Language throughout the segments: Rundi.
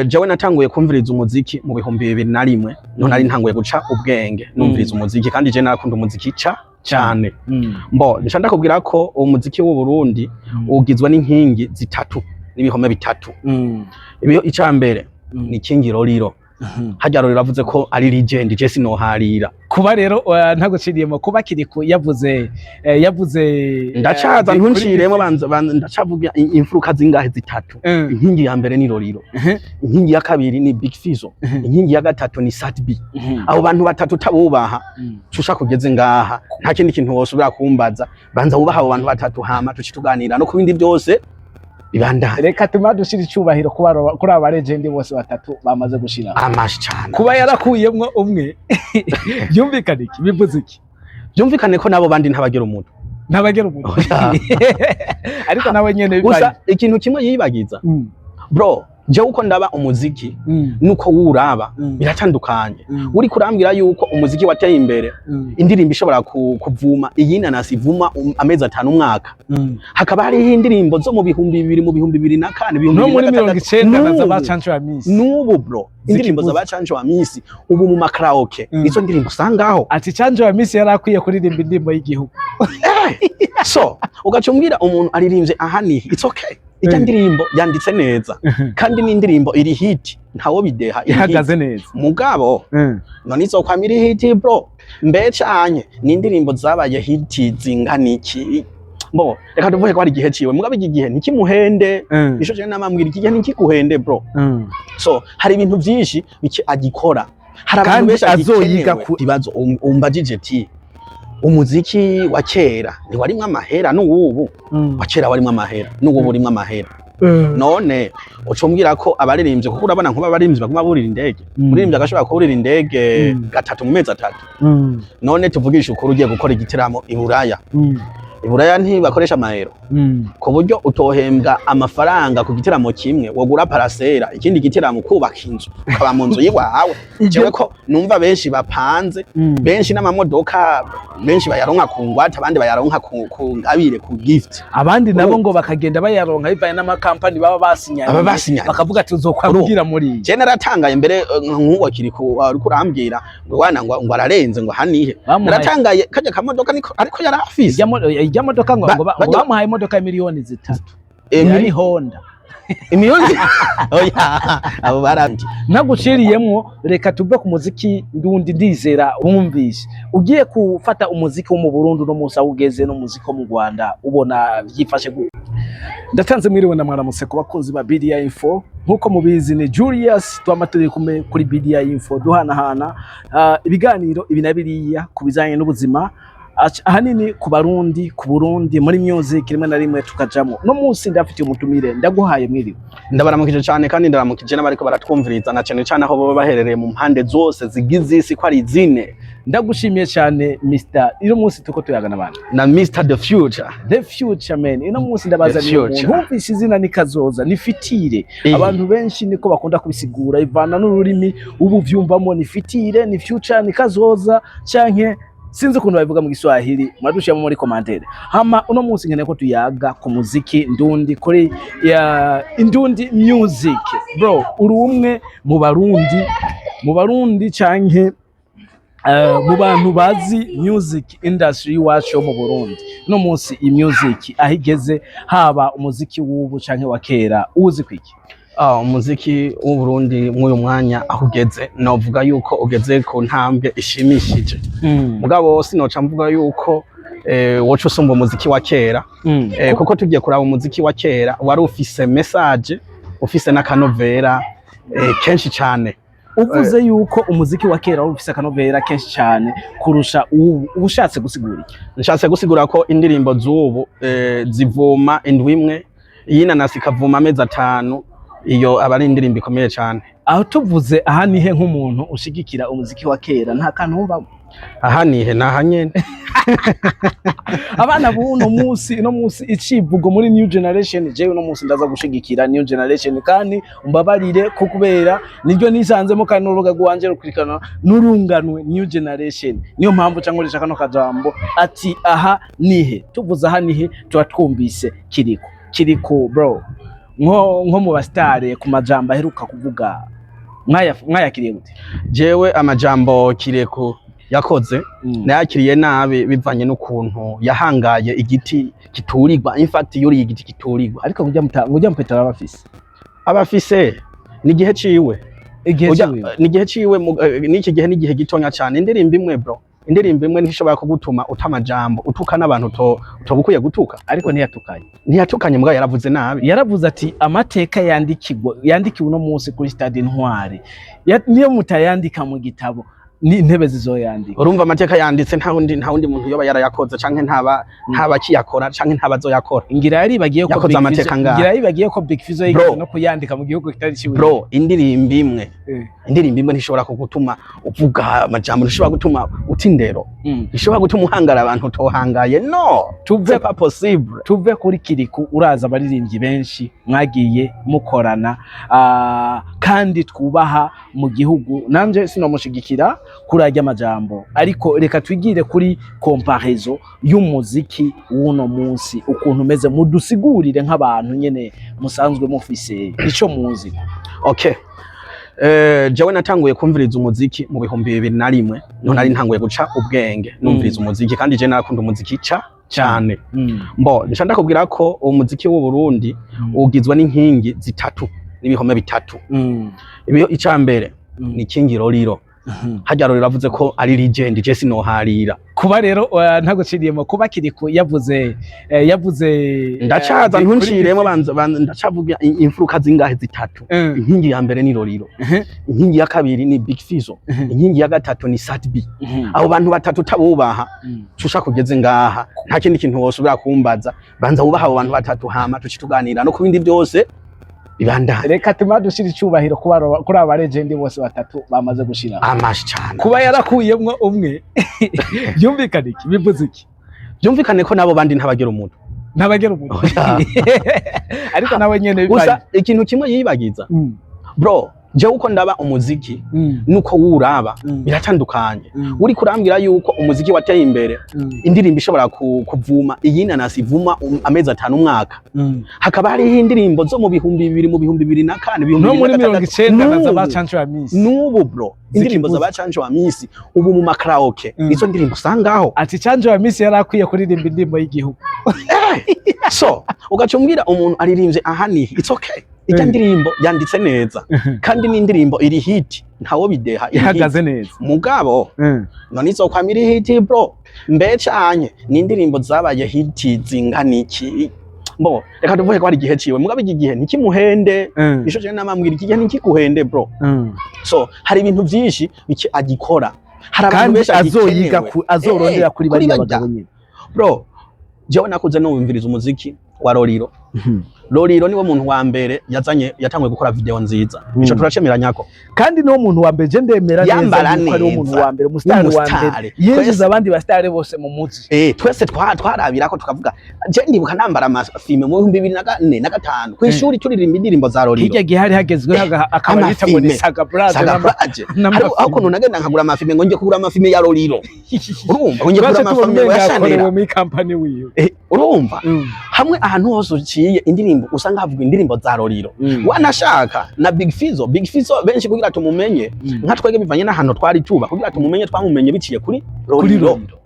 Jewe natanguye kumviriza umuziki mu 2001, niho nari ntanguye guca ubwenge numviriza umuziki, kandi je narakunda umuziki cane. Mbo nca ndakubwira ko umuziki w'u Burundi ugizwe n'inkingi zitatu n'ibihome bitatu. Ica mbere ni King Lolilo. Harya Lolilo avuze ko ari legend, je sinoharira. Kuba rero ntaguciriyemo, kuba Kirikou yavuze yavuze Ndacaza ntunciremo, banza ndacavuga imfuruka zingahe? Zitatu. Inkingi ya mbere ni Lolilo, inkingi ya kabiri ni Big Fizzo, inkingi ya gatatu ni Sat B. Abo bantu batatu tabubaha, tusha kugeze ngaha nta kindi kintu wosubira kumbaza. Banza wubaha abo bantu batatu, hama tuci tuganira no ku bindi byose bibandanye. Reka tuma dushira icubahiro kuri aba legend bose batatu bamaze gushira. Amashi cane. Kuba yarakuyemwo umwe byumvikana iki? Bivuze iki? Byumvikane ko nabo bandi ntabagira umutwe. Ntabagera umuntu. Oya. Ariko nawe nyene Gusa ikintu kimwe yibagiza, bro, jewe uko ndaba umuziki nuko wuraba biratandukanye. Uriko urambwira yuko umuziki wateye imbere, indirimbo ishobora kuvuma iyi nanasi ivuma amezi 5, umwaka, hakaba hariho indirimbo zo mu 2000, mu 2004, ibihumbi no bibiri muri na mirongo gatandatu. icenda na za N'ubu. ba Canjo ya Misi. N'ubu bro, indirimbo za Zikivuza. ba Canjo wa Misi ubu mu makaraoke, nizo ndirimbo usangaho. Ati Canjo ya Misi yari akwiye kuririmba indirimbo y'igihugu. So ugaca umbwira umuntu aririmbye aha ni it's okay, ijya ndirimbo yanditse neza kandi n'indirimbo iri hit, ntawo bideha, iri hit. Ihagaze neza. Mugabo none izokwama iri hit, bro? Mbe canye ni indirimbo zabaye hit zingana iki? Bo reka tuvuge ko hari igihe ciwe, mugabo iki gihe ntikimuhende. Ico je namambwira, iki gihe ntikiguhende, bro. So hari ibintu vyinshi bike agikora, hari abantu Kandi benshi azoyiga agikenewe. Ibibazo umbajije ti umuziki wa kera ntiwarimwo amahera n'uwubu? Wa kera warimwo amahera, n'uwubu urimwo amahera. None uca umbwira ko abaririmbyi, kuko urabona nkuba abaririmbyi baguma burira indege, umuririmbyi agashobora kuburira indege gatatu mu mezi 3. None tuvugishe ukuri, ugiye gukora igitaramo i Buraya, i Buraya ntibakoresha amahero, ku buryo utohembwa amafaranga ku gitaramo kimwe wogura parasera, ikindi gitaramo kubaka inzu, ukaba mu nzu y'iwawe. Jewe ko numva benshi bapanze, benshi n'amamodoka, benshi bayaronka ku ngwate, abandi bayaronka ku ngabire, ku gift. Abandi nabo ngo bakagenda bayaronka bivanye n'amakampani baba basinyanye. Baba basinyanye. Bakavuga ati uzokwabwira muri iyi. Je naratangaye mbere nk'uwo Kirikou uriko urambwira ngo wana ngo ararenze, ngo hanihe. Bamuhaye- Naratangaye kajya kamodoka niko ariko yari afise. Ijya modoka ngo ngo bamuhaye imodoka ya miliyoni 3. Yari Honda. Imiliyoni? Oya, abo barandi. Ntaguciriyemwo, reka tuve ku muziki ndundi. Ndizera wumvise ugiye gufata umuziki wo mu Burundi uno munsi aho ugeze n'umuziki wo mu Rwanda, ubona vyifashe gute? Ndatanze mwiriwe na mwaramutse ku bakunzi ba BDI Info. Nkuko mubizi ni Julius, twama turi kumwe kuri BDI Info duhanahana ibiganiro ibi na biriya ku bijanye n'ubuzima, ahanini ku Barundi, ku Burundi, muri music rimwe na rimwe tukajamwo. No munsi ndafitiye umutumire. Ndaguhaye mwiriwe. Ndabaramukije cyane, kandi ndaramukije n'abariko baratwumviriza, na cyane cyane aho baba baherereye mu mpande zose zigize isi ko ari zine. Ndagushimiye cyane, Mr. Ino munsi tuko tuyagana abantu Na Mr The Future. The Future Man. Ino munsi ndabazaniye The Future. umuntu wumvise izina ni kazoza, ni future. Abantu benshi niko bakunda kubisigura, ivana n'ururimi ubu vyumvamo, ni future, ni future, ni kazoza, canke sinzi ukuntu babivuga mu Giswahili, muradushiramo muri commentaire. Hama uno munsi nkeneye ko tuyaga ku muziki ndundi, kuri ya Indundi Music. Bro, uri umwe mu Barundi canke mu bantu bazi music industry y'iwacu yo mu Burundi. No munsi iyi music aho igeze, haba umuziki w'ubu canke wa kera, uzi kwiki? Ah, umuziki w'u Burundi mw'uyu mwanya aho ugeze, novuga yuko ugeze ku ntambwe ishimishije. Mugabo sinoca mvuga yuko woca usumba umuziki wa kera, kuko tugiye kuraba umuziki wa kera wari ufise message, ufise n'akanovera kenshi cane. Uvuze yuko umuziki wa kera wari ufise akanovera kenshi cyane kurusha ubu, uba ushatse gusigura iki? Nshatse gusigura ko indirimbo z'ubu zivuma indwi imwe, iyinanasi ikavuma amezi 5. Iyo aba ari indirimbo ikomeye cane. Aho tuvuze aha nihe, nk'umuntu ushigikira umuziki wa kera, nta kantu wumvamo? Aha nihe naha nyene. Abana b'uno munsi, uno munsi icivugo muri new generation. Jewe uno munsi ndaza gushigikira new generation, kandi umbabarire ko kubera niryo nisanzemo, kandi n'urubuga rwanje rukurikirana n'urunganwe new generation, niyo mpamvu cyangwa nkoresha kano kajambo ati aha nihe. Tuvuze aha nihe, tuba twumvise Kirikou. Kirikou bro, Nko mu basitare, ku majambo aheruka kuvuga, mwayakiriye gute? Jewe amajambo Kirikou yakoze nayakiriye nabi, bivanye n'ukuntu yahangaye igiti kiturirwa. In fact, yuriye igiti kiturirwa. Ariko ngujya mupetero abafise Abafise ni igihe ciwe. Igihe ciwe. Ni igihe ciwe, n'iki gihe ni igihe gitonya cane. Indirimbo imwe, bro, indirimbo imwe ntishobora kugutuma uta amajambo, utuka n'abantu utoba ukwiye gutuka. Ariko ntiyatukanye. Ntiyatukanye, mugabo yaravuze nabi. Yaravuze ati amateka yandikirwa, yandikiwe uno munsi kuri stade Intwari, niyo mutayandika mu gitabo, ni intebe zizoyandika. Urumva, amateka yanditse nta wundi muntu yoba yarayakoze, canke ntaba akiyakora, canke ntaba azoyakora. Ngira yaribagiye ko Yakoze Big amateka Fizzo- angahe? Ngira yaribagiye ko Big Fizzo yigeze Bro. no kuyandika mu gihugu kitari ciwe. Bro, indirimbo imwe, indirimbo imwe ntishobora kugutuma uvuga amajambo, ntishobora gutuma uta indero, ntishobora gutuma uhangara abantu utohangaye. No, c'est pas possible. Tuve kuri Kirikou. Uraza abaririmbyi benshi mwagiye mukorana, kandi twubaha mu gihugu, nanje sinomushigikira kuri arya majambo, ariko reka twigire kuri comparaison y'umuziki w'uno munsi ukuntu umeze, mudusigurire nk'abantu nyene musanzwe mufise ico muzi. Okay. Jewe natanguye kumviriza umuziki mu 2001, niho nari ntanguye guca ubwenge numviriza umuziki, kandi je narakunda umuziki cane. Mbo nca ndakubwira ko umuziki w'u Burundi ugizwe n'inkingi zitatu n'ibihome bitatu. Ica mbere ni King Lolilo. Harya Lolilo avuze ko ari legend, je sinoharira. Kuba rero ntaguciriyemo, kuba Kirikou yavuze yavuze Ndacaza. Ntunciremo, banza ndacavuga imfuruka zingahe? Zitatu. Inkingi ya mbere ni Lolilo, inkingi ya kabiri ni Big Fizzo, inkingi ya gatatu ni Sat B. Abo bantu batatu utabubaha, tusha kugeze ngaha, nta kindi kintu wosubira kumbaza. Banza wubaha abo bantu batatu, hama tuci tuganira no ku bindi byose bibandanye. Reka tuma dushira icubahiro kuri aba legend bose batatu bamaze gushira. Amashi cane. Kuba yarakuyemwo umwe, byumvikane iki? Bivuze iki? Byumvikane ko nabo bandi ntabagira umuntu. Ntabagera umuntu. Oya. Ariko nawe nyene Gusa ikintu kimwe yibagiza, bro, jewe uko ndaba umuziki nuko wuraba biratandukanye. Uri kurambwira yuko umuziki wateye imbere, indirimbo ishobora kuvuma iyi nanasi ivuma amezi 5, umwaka, hakaba hariho indirimbo zo mu 2000, mu 2004, ibihumbi no bibiri muri na mirongo gatandatu. icenda na za N'ubu. ba Canjo ya Miss. N'ubu, bro, indirimbo Zikivuza. za ba Canjo wa Misi ubu mu makaraoke, izo ndirimbo usangaho. Ati Canjo ya Miss yari akwiye kuririmba indirimbo y'igihugu. So ugaca umbwira umuntu aririmbye aha ni it's okay, ijya ndirimbo yanditse neza kandi n'indirimbo iri hit, ntawo bideha, iri hit. Ihagaze neza. Mugabo none izokwama iri hit, bro? Mbe canye ni indirimbo zabaye hit zingana iki? Mbo reka tuvuge ko hari igihe ciwe, mugabo iki gihe ntikimuhende. Ico je namambwira, iki gihe ntikiguhende, bro. So hari ibintu vyinshi bike agikora, hari abantu Kandi benshi azoyiga agikenewe. azorondera kuri bariya barya. bagabo nyene. Bro, jewe nakuze numviriza umuziki wa Lolilo. Lolilo niwe muntu wa mbere yazanye, yatanguye gukora video nziza. Ico turacemeranyako. Kandi niwo muntu wa mbere je ndemera neza Yambara yuko ari wo muntu neza. wa mbere, umusitari wa mbere W'umusitari. yinjiza abandi basitari bose mu muzi. Twese twarabirako tukavuga. Je ndibuka nambara amafime mu 2004 na gatanu kw'ishuri, turirimba indirimbo za Lolilo. Hirya gihe hari hagezweho akabari bita ngo ni Amafime. Saga Brad. Saga Plage. N'amafime. Hariho aho ukuntu nagenda nkagura amafime, ngo nje kugura amafime ya Lolilo, urumva, ngo nje kugura Twace tubona amafime umenga ya yakorewe Chanel. muri kampani wiwe. Urumva, hamwe ahantu hose uciye indirimbo usanga havuga indirimbo za Lolilo, wanashaka na Big Fizzo. Big Fizzo benshi kugira tumumenye, nka twege bivanye n'ahantu twari tuba, kugira tumumenye twamumenye biciye kuri Kuri Lolilo. Lolilo.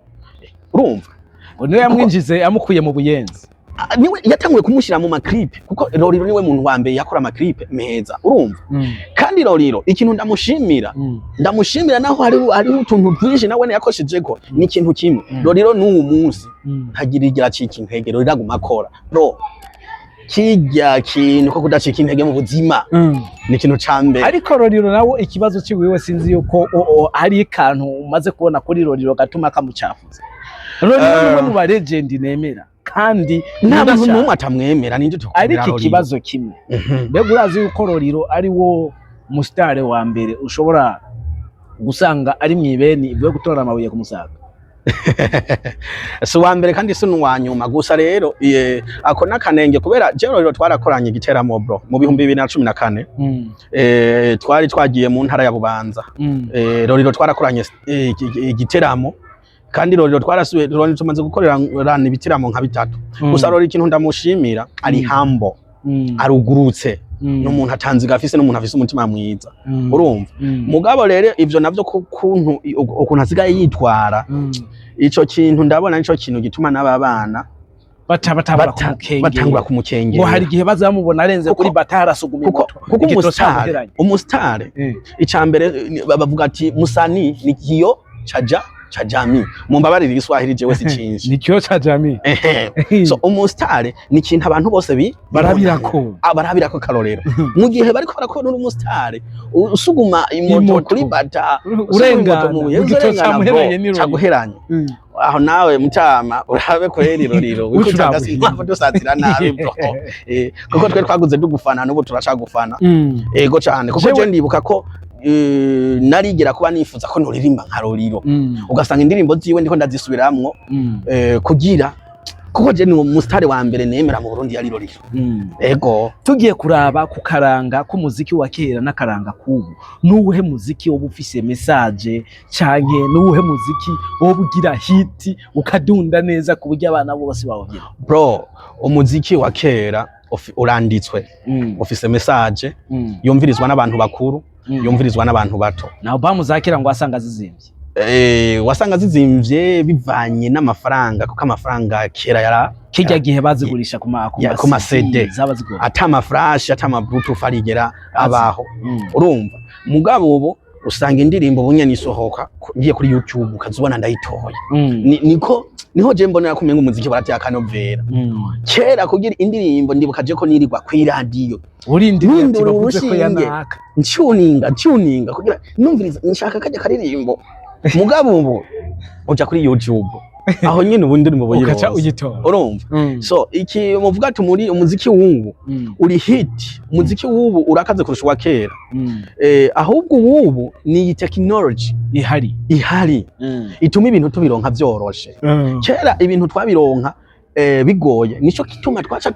Urumva. Ngo niwe yamwinjize, amukuye mu Buyenzi. Ah, niwe yatanguye kumushyira mu maklipe, kuko Lolilo niwe muntu wa mbere yakora amaklipe meza, urumva. Kandi Lolilo ikintu ndamushimira, ndamushimira naho hariho utuntu twinshi nawe yakoshejeko, ni ikintu kimwe. Lolilo n'uwu munsi ntagira igira acika intege. Lolilo aguma akora, bro. Kirya kintu ko kudacika intege mu buzima ni ikintu ca mbere. Ariko Lolilo nawe ikibazo ciwiwe, sinzi yuko hari ikantu umaze kubona kuri Lolilo gatuma kamucafuza. Lolilo ni umwe mu ba legend nemera kandi Nta nkunda muntu cane. n'umwe atamwemera, ninde tukumira Ariko Lolilo? ikibazo kimwe, mbega urazi yuko Lolilo ari wo musitare wa mbere ushobora gusanga ari mw'ibeni ivuye gutora amabuye ku Musaga? Si uwa mbere kandi si n'uwa nyuma. Gusa rero ako n'akanenge, kubera jewe Lolilo twarakoranye igiteramo, bro, mu 2014. Twari twagiye mu ntara ya Bubanza. Lolilo twarakoranye igiteramo, kandi Lolilo twarasubiye. Lolilo tumaze gukorera ibiteramo nka bitatu. Gusa Lolilo ikintu ndamushimira, ari humble. Arugurutse, n'umuntu atanziga afise, n'umuntu afise umutima mwiza, urumva? Mugabo rero ivyo navyo kuntu ukuntu asigaye yitwara, ico kintu ndabona nico kintu gituma n'aba bana batabura kumukengera. Batangura kumukengera. Ngo hari igihe bazamubona arenze kuri bata arasuguma Kuko imoto, kuko igitoro umusitari camuheranye. Umusitari, ica mbere bavuga ati msanii ni kioo cha jamii. Mumbabarire, igiswahili jewe sicinshi. Ni kioo cha jamii. Ehe. So umusitari ni ikintu abantu bose Barabirako. Ah, barabirako karorero. Mu gihe bariko barakora uri umusitari usuguma imoto Imoto. kuri bata, usuguma Urengana, imoto mu buye, mu gitoro urengana, bro, camuheranye n'irori. Caguheranye. Aho nawe mutama urabe kweri Roriro. Uca urabuhinga. Dusatira nabi bro. Kuko twe twaguze dugufana, n'ubu turacagufana. Ego cane, kuko je ndibuka ko narigera kuba nifuza ko noririmba nka Roriro, ugasanga indirimbo ziwe ndiko ndazisubiramwo, kugira kuko je ni umusitari wa mbere nemera mu Burundi yari Roriro. Ego. Tugiye kuraba ku karanga k'umuziki wa kera n'akaranga k'ubu, nuwuhe muziki woba ufise message, canke nuwuhe muziki woba ugira hit ukadunda neza ku buryo abana bose bawugira? Bro, umuziki wa kera uranditswe, ufise message, yumvirizwa n'abantu bakuru, yumvirizwa n'abantu bato. Na album za kera ngo wasanga zizimvye. Wasanga zizimvye bivanye n'amafaranga, kuko amafaranga kera yara Kirya gihe bazigurisha ku Ya, ku ma CD. Zaba zigora. Ata ama flash, ata ama bluetooth arigera abaho, Mm. urumva? Mugabo ubu usanga indirimbo bunye isohoka, ngiye kuri YouTube ukazubona ndayitoye. Niko niho je mbonera ko umenga umuziki barateye akanovera. Kera kugira indirimbo, ndibuka je ko nirirwa kw'iradiyo Urindiriye ati Nindura bavuze ko urushinge. yanaka. Ntuninga ntuninga kugira numviriza nshaka kajya karirimbo. Mugabo ubu uja kuri YouTube aho nyene ubu ndirimbo Ukaca buyironse, uyitora. urumva? So iki muvuga ati muri umuziki w'ubu uri hit, umuziki w'ubu urakaze kurusha uwa kera. Ahubwo uw'ubu ni iyi technology Ihari. ihari ituma ibintu tubironka vyoroshe. Kera ibintu twabironka bigoye, nico gituma twaca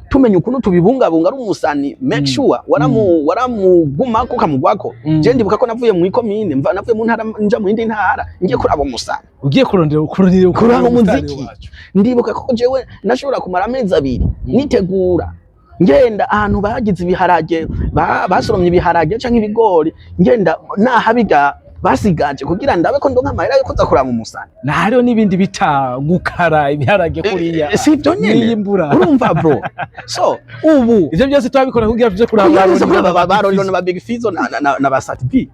tumenya ukuntu tubibungabunga. Ari umusani, make sure waramugumako ukamugwako. Je ndibuka ko navuye mu ikomine, mva navuye mu ntara nja mu yindi ntara ngiye kuraba umusani. Ugiye kurondera Kuraba umusitari umuziki. wacu. Ndibuka ko jewe nashobora kumara amezi 2 nitegura, ngenda ahantu bagize ibiharage, basoromye ibiharage canke ibigori, ngenda nahabiga basigaje kugira ndabe ko ndonka amahera yo kuza kuraba umusani. Na hariho n'ibindi bita gukara ibiharage kuriya. Si ibyo nyene? N'iyi mbura. Urumva bro, so ubu Ivyo byose twabikora kugira tuje kuraba kugira Baroni. kuraba ba Roriro na ba Big Fizzo na ba Sat B.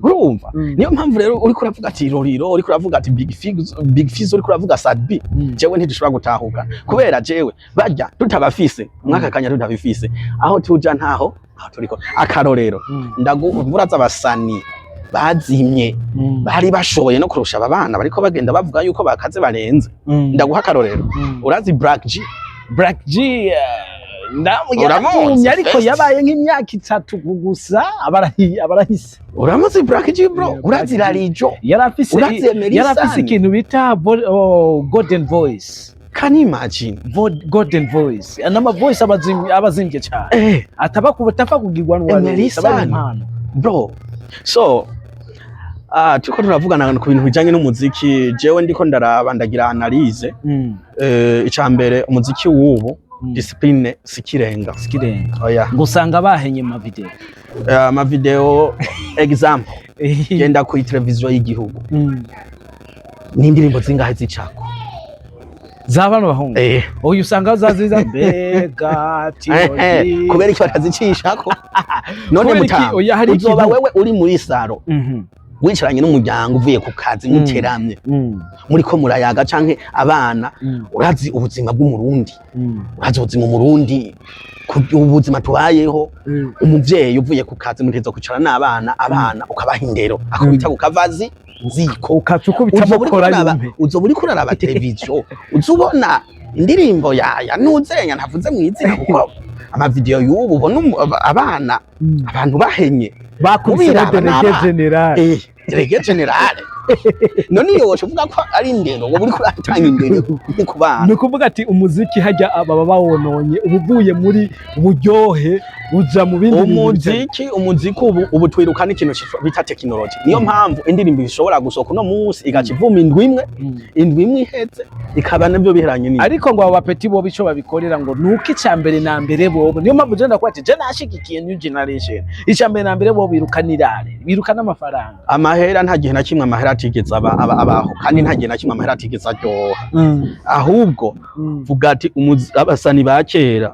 Urumva? Niyo mpamvu rero uriko uravuga ati Roriro, uriko uravuga ati Big Fizzo, Big Fizzo, uriko uravuga Sat B, jewe ntidushobora gutahuka kubera jewe barya tutabafise mwaka kanya, tutabifise aho tuja ntaho aho turiko. Akarorero, ndagu abasani bazimye bari bashoboye no kurusha aba bana bariko bagenda bavuga yuko bakaze barenze. Ndaguha akarorero, urazi Black G? Black G, Uramuzi? yaratumye ariko First. yabaye nk'imyaka 3 gusa abarahise. Uramuzi Black G, bro? Urazi Black G. Larijo? Yari afise Urazi Emery yari afise Sun? ikintu bita oh, golden voice. Can you imagine? Golden voice n'ama voice abazimvye cyane, ataba atapfa kugirwa n'uwari Emery wese, aba ari Sun. impano. Bro, so turiko turavugana ku bintu bijanye n'umuziki, jewe ndiko ndaraba ndagira analyse. Ica mbere, umuziki w'ubu, discipline sikirenga. Sikirenga. Oya. Ngo usanga bahenye ma video. Ama video, example, genda kuri televiziyo y'igihugu, n'indirimbo zingahe zicako? Za bano bahungu. Uyu usanga zaziza mbega Eh, kubera iki batazicishako none? Kubera iki? Mutama, Oya, hari uzoba ikintu- wewe uri muri saro wicaranye n'umuryango, uvuye ku kazi, muteramye, muriko murayaga canke abana, urazi ubuzima bw'Umurundi, urazi ubuzima Umurundi, ubuzima tubayeho. Umuvyeyi uvuye ku kazi, mutegerezwa kwicara n'abana, abana ukabaha indero, ako bita ku kavazi ziko. Ukaca ukubita Uzoba uriko mukora uraraba yumpe. Uzoba uriko uraraba televiziyo, uza ubona indirimbo ya nuzenya ntavuze mw'izina, kuko amavideyo y'ubu ubona abana, abantu bahenye. Bakubise Mubiraba délégué n'abana. général. Délégué général. None iyo woca uvuga ko ari indero, wowe uriko uratanga indero ni ku bana? Ni ukuvuga ati umuziki hajya baba bawononye, uba uvuye muri buryohe Uja mu bindi bintu Umuziki ubu twiruka n'ikintu bita tekinoloji. Niyo mpamvu indirimbo ishobora gusohoka uno munsi igaca ivuma indwi imwe, indwi imwe iheze ikaba nabyo biheranye n'indi. Ariko ngo abo bapeti bobo ico babikorera ngo nuko ica mbere na mbere bobo, niyo mpamvu je ndakuba ati je nashigikiye new generation, ica mbere na mbere bobo biruka n'irare, biruka n'amafaranga. Amahera, nta gihe na kimwe amahera atigeze abaho, kandi nta gihe na kimwe amahera atigeze aryoha. Ahubwo vuga ati abasani ba kera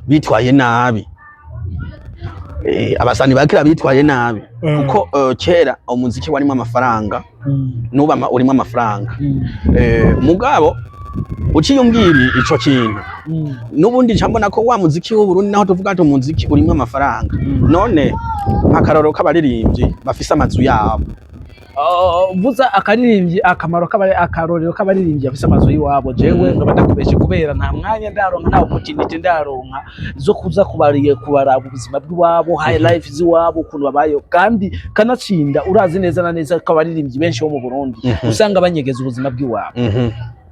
bitwaye nabi. Abasani ba kera bitwaye nabi kuko kera umuziki warimo amafaranga, nuba urimo amafaranga. Mugabo uciye umbwira ico kintu, n'ubundi nca mbona ko wa muziki w'Uburundi, naho tuvuga ati umuziki urimo amafaranga, none akarorero k'abaririmbyi bafise amazu yabo. Oh, vuza akaririmbyi, akamaro k'abari, akarorero k'abaririmbyi bafise amazu y'iwabo. Jewe ngo badakubeshe, kubera nta mwanya ndaronka, nta opportunity ndaronka zo kuza kubariye kubaraba ubuzima bw'iwabo, high life z'iwabo, ukuntu babayeho. Kandi kanatsinda urazi neza na neza ko abaririmbyi benshi bo mu Burundi usanga banyegeza ubuzima bw'iwabo.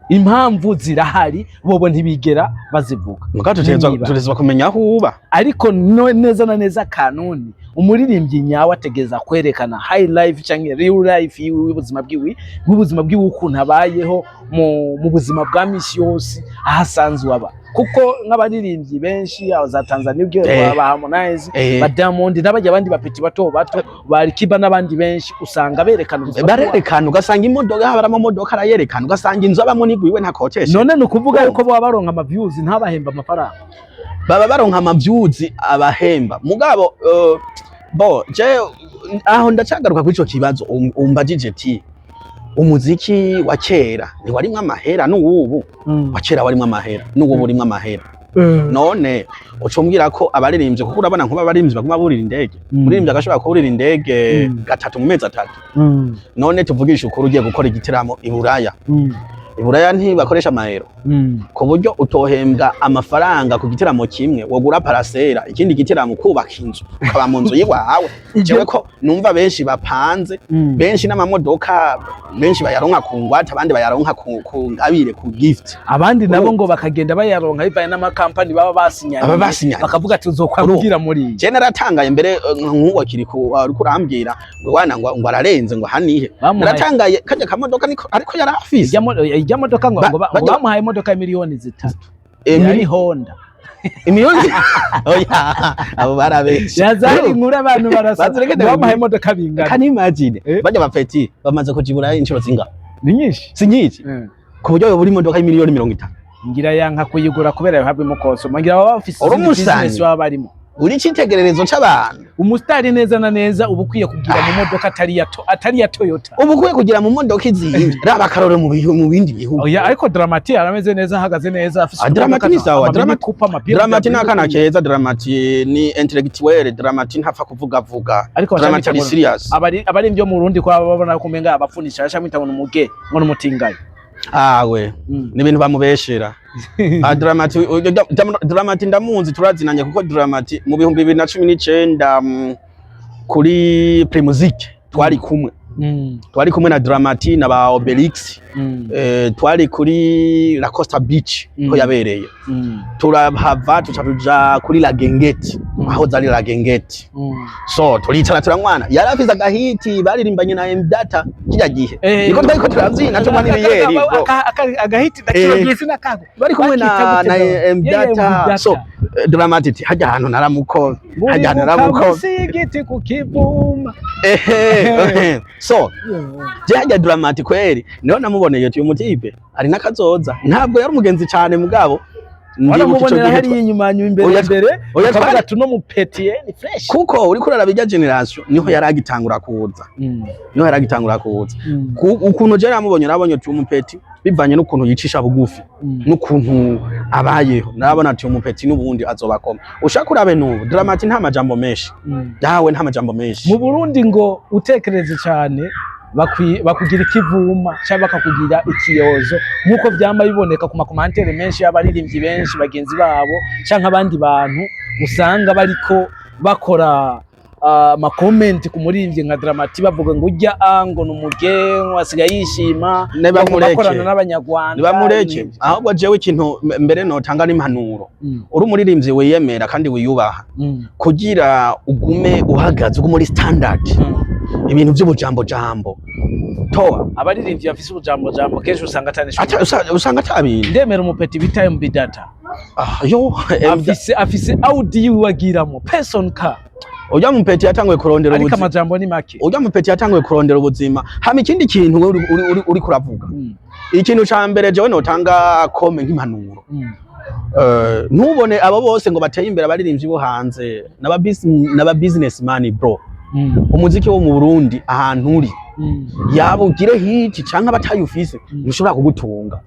Impamvu zirahari, bobo ntibigera bazivuga. Mugabo tutegerezwa Niba. tutegerezwa kumenya aho uba. Ariko neza na neza kanuni, umuririmbyi nyawe ategereza kwerekana high life cyangwa real life yiwe, y'ubuzima bwiwe, bw'ubuzima bwiwe, ukuntu abayeho mu buzima bwa misi yose, aho asanzwe aba. Kuko nk'abaririmbyi benshi aho za Tanzania ugiye ba Harmonize, ba Diamond n'abajya abandi bapeti bato bato ba Alikiba n'abandi benshi, usanga berekana ubuzima bw'iwabo. Barerekana, ugasanga imodoka, haba amamodoka arayerekana, ugasanga inzu abamo nigwiwe ntakotesha. None ni ukuvuga yuko baba baronka ama views ntabahemba amafaranga? Baba baronka ama views abahemba, mugabo bo je aho ndacagaruka kuri ico kibazo umbajije ti umuziki wa kera ntiwarimwo amahera, n'uwubu wa kera warimwo amahera, n'uwubu urimwo amahera. None uca umbwira ko abaririmbyi, kuko urabona nkuba abaririmbyi baguma burira indege, umuririmbyi agashobora kuburira indege gatatu mu mezi 3. None tuvugishe ukuri, ugiye gukora igitaramo i Buraya, i Buraya ntibakoresha amahero, ku buryo utohembwa amafaranga ku gitaramo kimwe wogura parasera, ikindi gitaramo kubaka inzu, ukaba mu nzu y'iwawe. Jewe ko numva benshi bapanze, benshi n'amamodoka, benshi bayaronka ku ngwate, abandi bayaronka ku ngabire, ku gift. Abandi nabo ngo bakagenda bayaronka bivanye n'amakampani baba basinyanye. Baba basinyanye. Bakavuga ati uzokwabwira muri iyi. Je naratangaye mbere, nk'uwo Kirikou ariko urambwira ngo wana ngo ararenze, ngo hanihe. Bamuhaye- Naratangaye kajya kamodoka niko ariko yari afise. Ijya modoka ngo ngo bamuhaye imodoka ya miliyoni 3. Yari Honda. Imiliyoni, oya, abo barabeshe. Yazari inkuru abantu barasa. Bazireke. Ngo bamuhaye imodoka bingana. Can you imagine? Eh. Bajya bapeti bamaze kuja i Burayi inshuro zingahe? Ni nyinshi. Si nyinshi? Ku buryo buri modoka y'imiliyoni 50. Ngira yanka kuyigura kubera yohabwa imukosoma, ngira baba bafise Uri izindi umusanyi. business baba barimo. Uri icitegererezo c'abantu. Umusitari neza na neza uba ukwiye kugira mu modoka atari ya Toyota. Uba ukwiye kugira mu modoka izindi, raba akarore mu bindi bihugu. Oya, ariko Drama-T arameze neza, ahagaze neza, afise Ah, Drama-T ni sawa, ama Mini Cooper, ama BMW. Drama-T ni akana keza. Drama-T ni intellectuel. Drama-T ntapfa kuvugavuga. Ariko Drama-T ari bacamwita ngo- serious. Abari byo mu Burundi ko baba babona ko umenga abapfunisha, bacamwita ngo numuge, ngo numutingaye. Awe, ni ibintu bamubeshera. Ah, Drama-T, Drama-T ndamuzi, turazinanye, kuko Drama-T mu 2019 kuri Primusic twari kumwe. Twari kumwe na Drama-T na ba Obelix. Twari kuri La Costa Beach ko yabereye. Turahava tuca tuja kuri La Gengeti, aho zari La Gengeti. So turicara turanywana, yari afise agahiti baririmbanye na M-Data kirya gihe. Niko twariko turavyina, tunywa n'ibiyeri, bro. Agahiti ndakibagiye, sinakago. Bari kumwe na Bakita na gute nawe? M-Data. So Drama-T ati hajya ahantu naramuko, hajya ahantu naramuko. Munsi y'igiti ku kivuma. Ehe, so je hajya Drama-T kweri niho namuboneye uyu mutipe ari n'akazoza. Ntabwo yari umugenzi cyane, mugabo ndibuka ico Waramubonera gihe hariya inyuma nyuma, imbere Oya, imbere, oya, ukavuga twari- ati uno mupetiye ni fresh. Kuko uriko uraraba irya generation, niho yari agitangura kuza, niho yari agitangura kuza. Ukuntu je namubonye, narabonye uti umupeti, bivanye n'ukuntu yicisha bugufi n'ukuntu abayeho, narabona ati umupeti n'ubundi azobakoma. Ushaka urabe n'ubu Drama-T nta majambo menshi, dawe, nta majambo menshi. Mu Burundi ngo utekereze cyane bakugira ikivuma cyangwa bakakugira ikiyozo, nk'uko vyama biboneka ku makomantere menshi y'abaririmbyi benshi bagenzi babo canke abandi bantu usanga bariko bakora. ama comments ku muririmbyi nka Drama T, bavuga ngo ujya ngo ni umugenwa, asigaye yishima, Nibamureke. bakorana n'Abanyarwanda. Nibamureke. Ibintu. Ahubwo jewe ikintu mbere notanga n'impanuro, uri umuririmbyi wiyemera kandi wiyubaha, kugira ugume uhagaze, ugume uri standard, ibintu by'ubujambo jambo toa. Abaririmbyi bafise ubujambo jambo kenshi usanga atani Usanga atabintu. Ndemera umupeti bita MB Data. Ah, yo. Afise Audi yiwe agiramo person car. Ujya mupeti yatanguye kurondera Ariko ubuzima. amajambo ni make. Ujya mupeti yatanguye kurondera ubuzima. Hama ikindi kintu wewe uri kuravuga, ikintu ca mbere jewe notanga comme nk'impanuro, ntubone abo bose ngo bateye imbere, abaririmbyi bo hanze n'aba businessman, bro. Umuziki wo mu Burundi, ahantu uri, yaba ugire hit canke abatayufise, ntushobora kugutunga.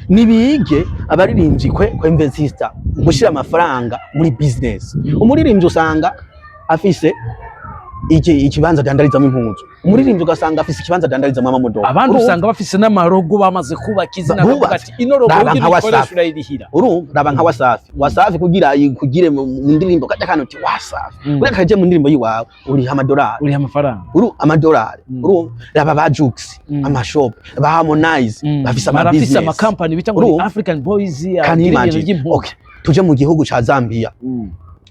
Nibige abaririmbyi kwe kwinvestisa, gushira amafaranga muri business. Umuririmbyi usanga afise iki ikibanza adandarizamo impuzu, umuririmbyi ugasanga afise ikibanza adandarizamo amamodoka. Abandi Urumva? usanga bafise n'amarogo, bamaze kubaka izina, Bubatse. bakavuga ati ino rogo Raba ugira nka uyikoresha, Wasafi. urayirihira. Urumva, raba nka Wasafi. Wasafi kugira kugire mu ndirimbo kajya kantu uti Wasafi, uriya kaje mu ndirimbo yiwawe uriha amadolari. Uriha amafaranga. Uru amadolari. Urumva, raba ba Jux, amashop, ba Harmonize, bafise ama Barafise business. amakampani bita ngo ni Urumva? African Boys, Can you agira ibintu imagine? by'impuzu. Okay, tuje mu gihugu ca Zambia,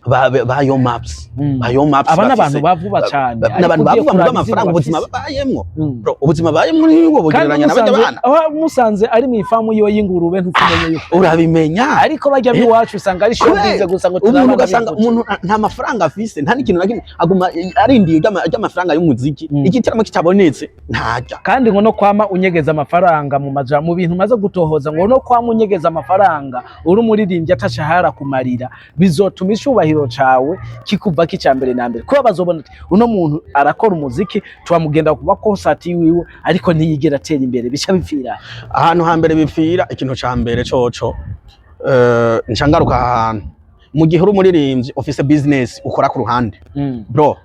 ba Yo Maps, ba Yo Maps. Aba n'abantu bavuba cane. N'abantu Ariko ugiye bavuba mu kuraba amafaranga, izina ubuzima bafise. babayemwo, bro, ubuzima babayemwo nibwo Kandi bugereranya n'abajya musanze bana. aho musanze ari mu ifamu yiwe y'ingurube, ntukumenye yuko Urabimenya. Ariko bajya b'iwacu usanga ari showbiz gusa, ngo Umuntu turabana ugasanga b'imbuto. umuntu nta mafaranga afise, nta n'ikintu na kimwe, aguma arindiye ry'amafaranga y'umuziki. Igitaramo kitabonetse ntajya. Kandi ngo no kwama unyegeza amafaranga mu maja mu bintu umaze gutohoza, ngo no kwama unyegeza amafaranga uri umuririmbyi atashahara kumarira, bizotuma icubahiro cawe kikuva kica mbere na mbere, kuba bazobona ati uno muntu arakora umuziki, turamugenda kuba concert wiwe, ariko ntiyigera atera imbere, bica bipfira. Ahantu hambere bipfira, ikintu ca mbere coco, nca ngaruka ahantu mu gihe uri umuririmbyi ufise business ukora ku ruhande, bro,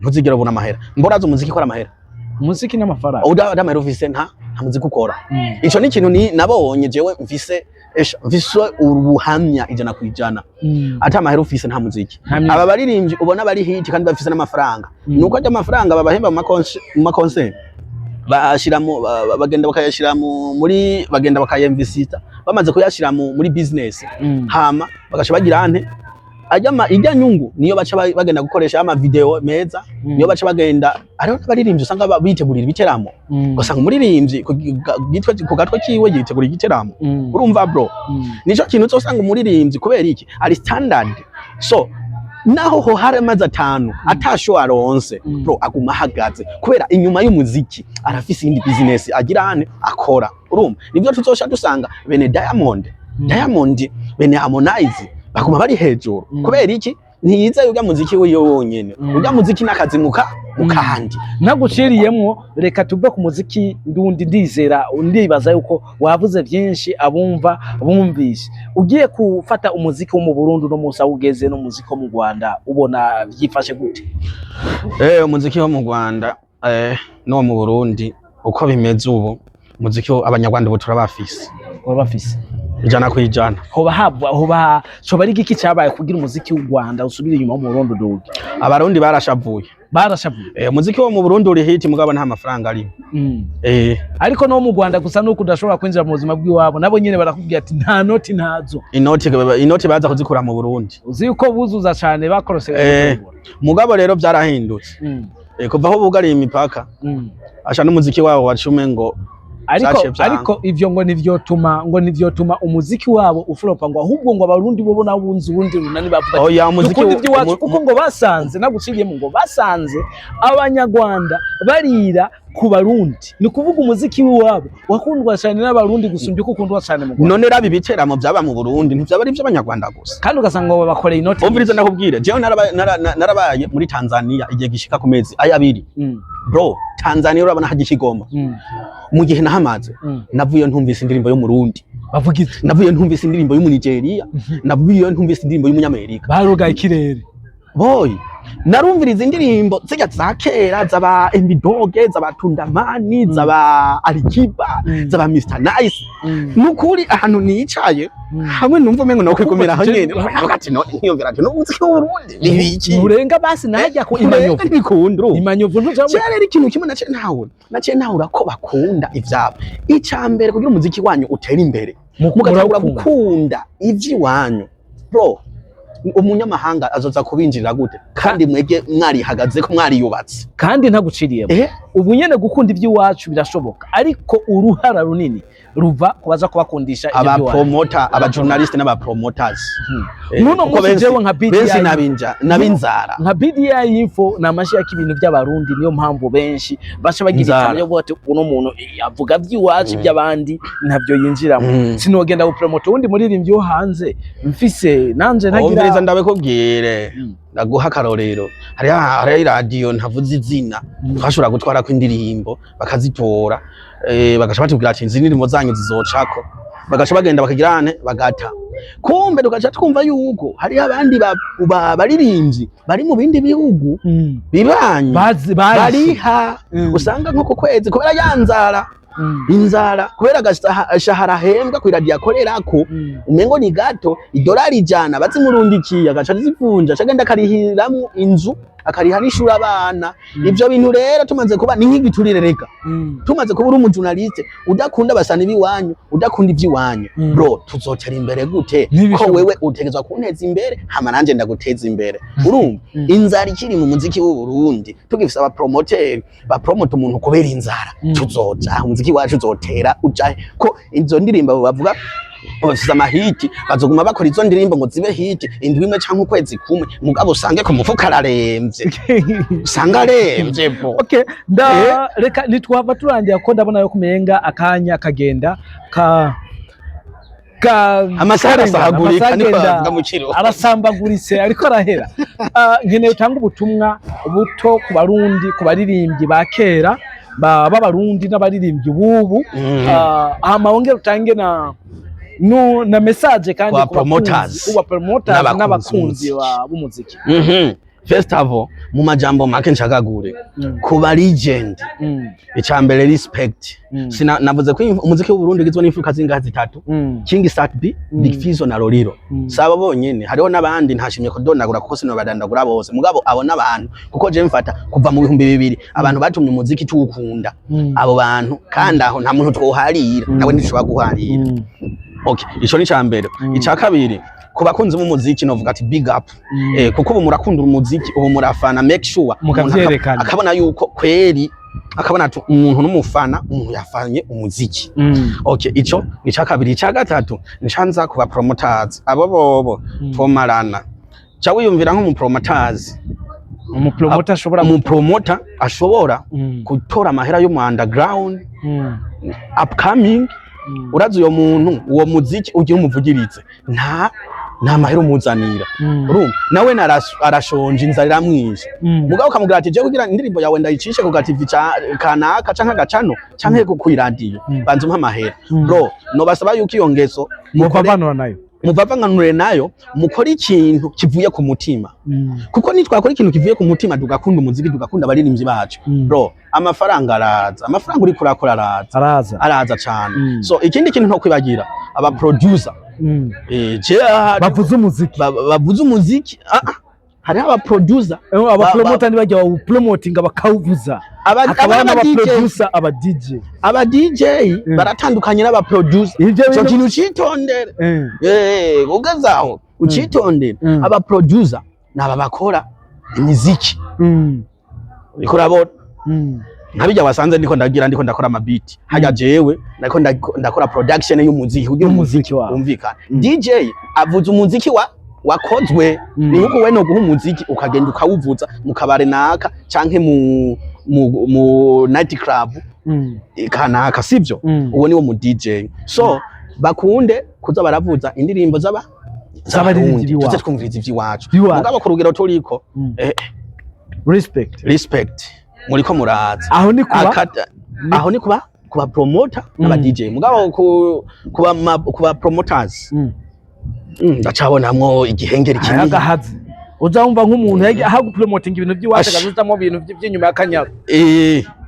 ntuzigera ubona amahera. Mboraza umuziki ukora amahera. Umuziki n'amafaranga. Uda amahera ufise, nta muziki ukora. Ico ni ikintu ni nabonye jewe, mfise esha, mfise ubuhamya 100%. Ata amahera ufise, nta muziki. Nta music. Aba baririmbyi ubona bari hit kandi bafise n'amafaranga, nuko ajya amafaranga babahemba mu ma concert, bashiramo bagenda bakayashira muri, bagenda bakayinvestisa, bamaze kuyashira muri business, hama bagaca bagira ante ajya ijya nyungu niyo baca bagenda gukoresha ama video meza, niyo baca bagenda. Hariho n'abaririmbyi usanga bitegurira ibiteramo, ugasanga umuririmbyi ku gatwe kiwe yitegurira igiteramo. Urumva, bro, nico kintu uzosanga umuririmbyi, kubera iki? Ari standard. So naho ho hari amazi 5 atasho aronse, bro, aguma ahagaze kubera inyuma y'umuziki arafise iyindi business agira hane akora. Urumva, nivyo tuzosha dusanga bene Diamond, Diamond, bene Harmonize baguma bari hejuru. Kubera iki? Ntiyiza urya muziki wiyo wonyene, urya muziki n'akazi muka mukandi. Ntaguciriyemwo, reka tuve ku muziki ndundi. Ndizera, ndibaza yuko wavuze byinshi, abumva bumvise. Ugiye gufata umuziki wo mu Burundi uno munsi aho ugeze n'umuziki wo mu Rwanda, ubona byifashe gute? Umuziki wo mu Rwanda n'uwo mu Burundi uko bimeze ubu, umuziki Abanyarwanda ubu turabafise. Baba bafise. 100%. Hoba habwa, hoba coba ari igiki cyabaye kugira umuziki w'u Rwanda usubire inyuma, wo mu Burundi uduge? Abarundi barashavuye. Barashavuye. Umuziki wo mu Burundi uri hit, mugabo nta mafaranga arimo. Ariko no mu Rwanda gusa nuko udashobora kwinjira mu buzima bw'iwabo, nabo nyene barakubwira ati nta noti ntazo. Inoti baza kuzikura mu Burundi. Uzi yuko buzuza cane bakorose. Mugabo rero byarahindutse. Kuva aho bugariye imipaka, asha n'umuziki wabo wacume ngo Ariko vyaciye vyanga. Ariko ivyo ngo ntivyotuma umuziki wabo uflopa, ngo ahubwo ngo Abarundi bo nabo bunze urundi runani, bavuga ati Oya, umuziki dukunda iby'iwacu, kuko ngo basanze, naguciriyemo, ngo basanze Abanyarwanda barira ku Barundi, ni ukuvuga umuziki w'iwabo wakundwa cyane n'Abarundi gusumbya uko ukundwa cyane mu Rwanda. None raba ibiteramo byaba mu Burundi, ntivyaba ari ivy'Abanyarwanda gusa. Kandi ugasanga ngo babakoreye inoti. Umviriza ndakubwire, jewe narabaye muri Tanzania igihe gishika ku mezi aya 2. Bro, Tanzania urabona haja ikigoma. Mu gihe nahamaze, navuye ntumvise indirimbo yo mu Burundi. Bavuga iki? Navuye ntumvise indirimbo y'Umunigeria, navuye ntumvise indirimbo y'Umunyamerika. Barugaye ikirere. Boy. Narumviriza indirimbo zirya za kera z'aba Mbidoge, z'aba Tundamani, z'aba Alikiba, z'aba Mr Nice. Nukuri ahantu nicaye hamwe numva umengo no kwigumira aho nyene. Avuga ati no ntiyumvira ati no umuziki w'Uburundi ni ibiki? Urenga basi najya ku Imanyovu imanyovu. Ntibikunda, urumva? Imanyovu ntujamwe. Kera rero ikintu kimwe naciye ntahura ko bakunda ivyabo. Ica mbere, kugira umuziki wanyu utere imbere, mugatangura murawukunda. Gukunda ivy'iwanyu, bro, umunyamahanga azoza kubinjirira gute kandi mwebwe mwarihagaze ko mwariyubatse? Kandi ntaguciriyemo, ubu nyene gukunda iby'iwacu birashoboka, ariko uruhara runini ruva ku baza kubakundisha ibyo by'iwacu. Abapromota, abajournaliste n'abapromoters. Nuno Kuko munsi jewe nka BDI benshi nabinzara. Nka BDI Info ni amashyi y'ibintu by'abarundi, niyo mpamvu benshi baca bagira Inzara. ikame yo kuvuga ati uno muntu avuga by'iwacu, iby'abandi ntabyo yinjiramo. Sinogenda gupromota uwundi muririmbyi wo hanze mfise nanje Umviriza, ntagira. Ndabikubwire, ndaguha akarorero. Hariho iradiyo ntavuze izina, twashobora gutwarako indirimbo bakazitora, bagaca batubwira ati izi ndirimbo zanyu zizocako, bagaca bagenda bakagira ane bagata. Kumbe tugaca twumva yuko hariho abandi baririmbyi bari mu bindi bihugu bibanyi Bazi bazi bariha. Usanga nko ku kwezi, kubera ya nzara, inzara, kubera agashahara ahembwa kw'iradiyo akorerako umengo ni gato, idolari 100 bazimurundikiye agaca azivunja, aca agenda akarihiramwo inzu, akariha n'ishuri abana. Ivyo bintu rero tumaze kuba ni nk'igiturire reka. Tumaze kuba uri umujournaliste udakunda abasani b'iwanyu, udakunda ivy'iwanyu, bro, tuzotera imbere gute? Ko Ntibishoboka. wewe utegerezwa kunteza imbere, hama nanje ndaguteza imbere, urumva? Inzara ikiri mu muziki w'u Burundi, tugifise abapromoteri bapromota umuntu kubera inzara, tuzoja umuziki wacu uzotera ujahe? Ko izo ndirimbo bavuga bafise amahiti, bazoguma bakora izo ndirimbo ngo zibe hit indwi imwe canke ukwezi kumwe, mugabo usange ku mufuka araremvye, usanga aremvye, bro. Okay, nda reka ntitwava turangira ko ndabona yo kumenga akanya kagenda ka Amasaha karengana, arasahagurika, amasaha niko agenda bavuga mu Kirundi. Arasambaguritse ariko arahera. Nkeneye utanga ubutumwa buto ku Barundi, ku baririmbyi ba kera b'Abarundi n'abaririmbyi bubu. Hama wongere utange na nu, na message kandi Ku ba ku bakunzi- promoters. ku ba promoters N'abakunzi n'abakunzi b'umuziki. b'umuziki. First of all, mu majambo make nshagagure, ku ba legend, icya mbere, respect. Sina navuze ko umuziki w'u Burundi ugizwe n'imfuruka zingahe? Zitatu: King Sat B, Big Fizzo na Lolilo. Saba bonyene, hariho n'abandi ntashimye kudondagura kuko sinobadandagura bose, mugabo abo n'abantu kuko je mfata kuva mu 2000 abantu batumye umuziki tuwukunda. Abo bantu kandi aho nta muntu twoharira, nawe ntishobora guharira. Okay, ico ni icambere. Ica kabiri, ku bakunzi b'umuziki novuga ati big up. Kuko ubu murakunda umuziki, ubu murafana, make sure umuntu Mukavyerekana. akabona yuko kweri, akabona ati umuntu n'umufana, umuntu yafanye umuziki. Okay, ico ni ica kabiri. Ica gatatu, ncanza ku ba promoters, abo bobo twomarana. Ca wiyumvira nk'umu promoters, Umupromoter ashobora umupromoter ashobora gutora amahera yo mu underground, upcoming. Urazi uyo muntu, uwo muziki ugiye umuvugiritse, nta mahera umuzanira. Urumva nawe arashonje, inzara iramwishe. Mugabo ukamubwira ati jewe kugira indirimbo yawe ndayicishe ku gativi kanaka canke agacano canke ku kwiradiyo, banza umpe amahera. Bro, nobasaba yuko iyo ngeso mukavanura nayo. Muvavanganure nayo, mukore ikintu kivuye ku mutima, kuko nitwakora ikintu kivuye ku mutima, tugakunda umuziki, tugakunda abaririmbyi bacu, bro, amafaranga araza. Amafaranga uriko urakora araza. Araza. Araza cane. So ikindi kintu nto kwibagira, aba producer, bavuze umuziki. Bavuze umuziki. Hariho aba producer. Abapromota ntibajya bawupromotinga bakawuvuza, hakaba aba DJ. n'abaproducer, aba DJ. Aba DJ baratandukanye n'aba producer. Ivyo Ico bintu kintu ucitondere. Ugeze aho ucitondere. Aba producer naba bakora imiziki, uriko urabona? Nkabijya wasanze ndiko ndagira, ndiko ndakora amabiti hajya, jewe ndiko ndakora production y'umuziki kugira Y'umuziki wawe. umvikane. DJ avuza umuziki wa wakozwe. Ni nkuko we no guha umuziki ukagenda ukawuvuza mu kabare naka canke mu night club kanaka, sivyo? Uwo niwo mu DJ. So bakunde kuza baravuza indirimbo z'aba Z'abaririmbyi z'Abarundi. b'iwabo. Tuze twumviriza ivy'iwacu. Iwacu. Mugabo ku rugero turiko, Respect. Respect, muriko muraza. Aho ni kuba Aho ni kuba promoter n'aba DJ. Mugabo kuba promoters, ndacabonamwo igihengeri kinini. Agahazi. Uza wumva nk'umuntu yagiye aha gupromotinga ibintu by'iwacu, Ash. akazuzamo ibintu by'inyuma y'akanyaru,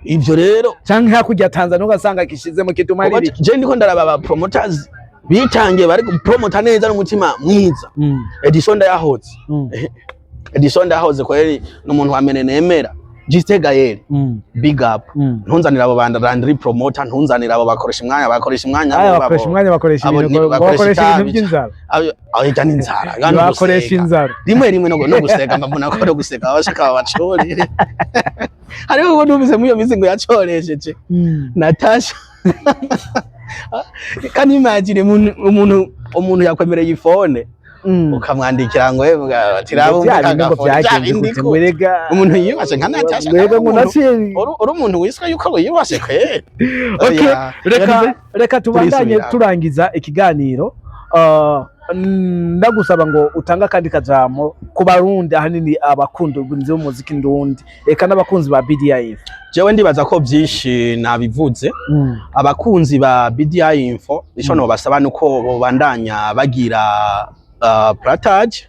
Ivyo rero canke hakurya ya Tanzania ugasanga kishizemo kituma kuko ari je ndiko ndaraba aba promoters bitangiye, bari gupromota neza n'umutima mwiza. Edison Ndayahoze, Edison Ndayahoze kweri ni umuntu wa mbere nemera. Justin Gael, big up. Ntunzanira abo banda Landry Promoter, ntunzanira abo bakoresha umwanya, bakoresha umwanya. Aya abo bakoresha umwanya, bakoresha abo ibintu bakoresha bakoresha ibintu itabi. by'inzara. Abo ijya n'inzara no Bakoresha guseka. inzara. Rimwe rimwe no guseka, mbona ko no guseka abashaka babacorere. Hariho uwo numvise muri iyo minsi ngo yacoresheje Natasha. Kandi imagine umuntu yakwemereye ifone, ukamwandikira ngo tiraba Bya bindi ngo byagenze gute ngo erega Umuntu yiyubashe nka Natasha, ngo erega ngo umuntu- naciye uri umuntu wiswe yuko wiyubashe kweri. Okay, Oya. reka tubandanye. Turisubira. Turangiza ikiganiro, ndagusaba ngo utange akandi kajambo ku Barundi, ahanini abakunda b'umuziki ndundi, eka n'abakunzi ba BDIF. Jewe ndibaza ko byinshi nabivuze. Abakunzi ba BDI Info, ico nobasaba nuko bobandanya bagira partage,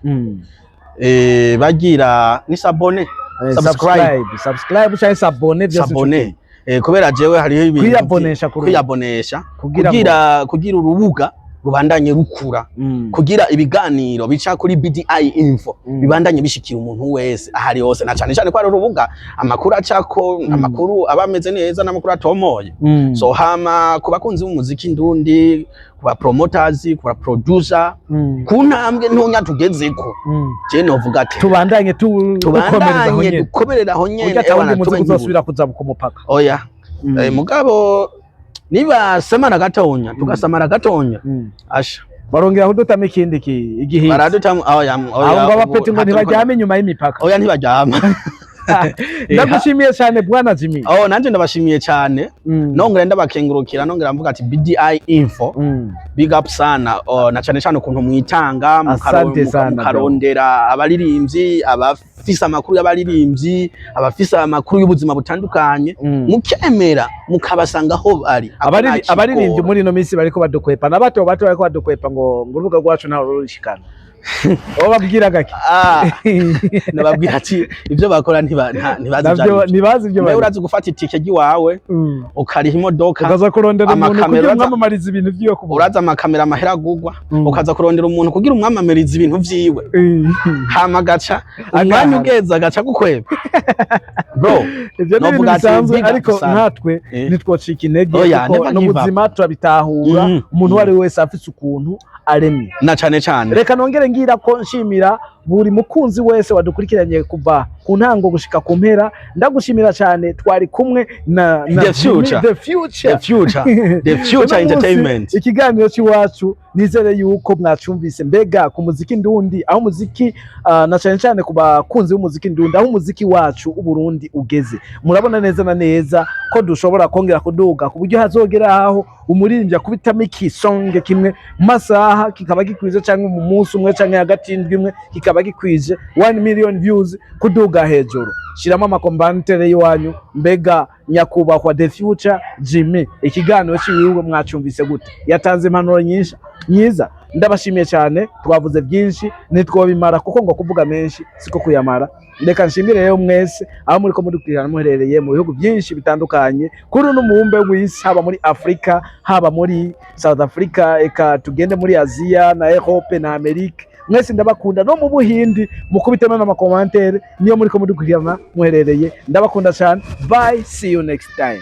bagira ni s'abonner, subscribe. Subscribe cyangwa s'abonner, byose. S'abonner, kubera jewe hariho ibintu Kwiyabonesha ku rubuga. Kwiyabonesha Kugira ngo- kugira urubuga rubandanye rukura, kugira ibiganiro bica kuri BDI Info bibandanye bishikira umuntu wese ahari hose, na cane cane ko ari urubuga amakuru acako, amakuru aba ameze neza n'amakuru atomoye. So hama ku bakunzi b'umuziki ndundi, ku ba promoters, ku ba producer, ku ntambwe ntonya tugezeko, je novuga ati tubandanye dukomereza aho tubandanye nyene. Dukomerera aho nyene. Burya atawundi Ewana, muziki tube nk'ibuye. uzosubira kuza ku mupaka. Oya. Mugabo niba samara gatonya, tugasamara gatonya, asha. Barongera kudutama ikindi igihe Baradutamu, oya, oya. Abo ngo Ubu abapeti ngo ntabwo ntibaryame inyuma y'imipaka. Oya, ntibaryama. Ndagushimiye cyane, bwana Jimmy. Oh, nanje ndabashimiye cyane. Nongera ndabakengurukira, nongera mvuga ati BDI Info, big up sana. Oh, na cyane cyane ukuntu mwitanga Asante sana, bro. mukarondera abaririmbyi, abafise amakuru y'abaririmbyi, abafise amakuru y'ubuzima butandukanye, mukemera mukabasanga aho bari. Ako nta Abaririmbyi kigora. muri ino minsi bariko badukwepa, na bato bato bariko badukwepa ngo urubuga rwacu ntaho rurishikana. Abo babwira gake? Ah, nababwira ati ibyo bakora ntibazi Navyo ibyo aribyo. ntibazi ibyo Mbe bari. urazi gufata itike ry'iwawe, ukariha imodoka, ukaza kurondera umuntu amakamera, kugira umwamamarize ibintu vyiwe ku buntu. Uraza amakamera amahera agugwa, ukaza kurondera umuntu kugira umwamamarize ibintu vyiwe, hama agaca umwanya Agahara. ugeze agaca gukweba, bro. Ivyo ni ibintu Novuga ati bisanzwe, big up ariko sana. nkatwe ntitwocika intege, Oya, kuko never give up. n'ubuzima turabitahura. Umuntu uwo ari we wese afise ukuntu aremye. Na cane cane. Reka nongere ngira ko nshimira buri mukunzi wese wadukurikiranye kuva ku ntango gushika ku mpera. Ndagushimira cyane. Twari kumwe na The Future. The Future. The Future, The Future Uno munsi, Entertainment. ikiganiro cy'iwacu, nizere yuko mwacumvise. Mbega ku muziki ndundi, aho umuziki na cyane cyane ku bakunzi b'umuziki ndundi, aho umuziki wacu uburundi ugeze, murabona neza na neza ko dushobora kongera kuduga ku buryo hazogera aho umuririmbyi akubitamo ikisonge kimwe mu masaha kikaba gikwije, cyangwa mu munsi umwe cyangwa hagati y'indwi imwe kikaba gikwije 1 million views kuduga hejuru. Shiramo ama commentaires y'iwanyu. Mbega nyakubahwa The Future Jimmy, ikiganiro ciwiwe mwacumvise gute? Yatanze impanuro nyinshi nyiza. Ndabashimiye cyane. Twavuze byinshi ntitwobimara, kuko ngo kuvuga menshi siko kuyamara. Reka nshimire rero mwese aho muri ko mudukurikirana, muherereye mu bihugu byinshi bitandukanye kuri uno mubumbe w'isi, haba muri Afrika, haba muri South Africa, eka tugende muri Aziya na Europe na Amerika. Mwese ndabakunda. No mu Buhindi, mukubitemo n'ama commentaires niyo muri ko mudukurikirana muherereye. Ndabakunda cyane. Bye, see you next time.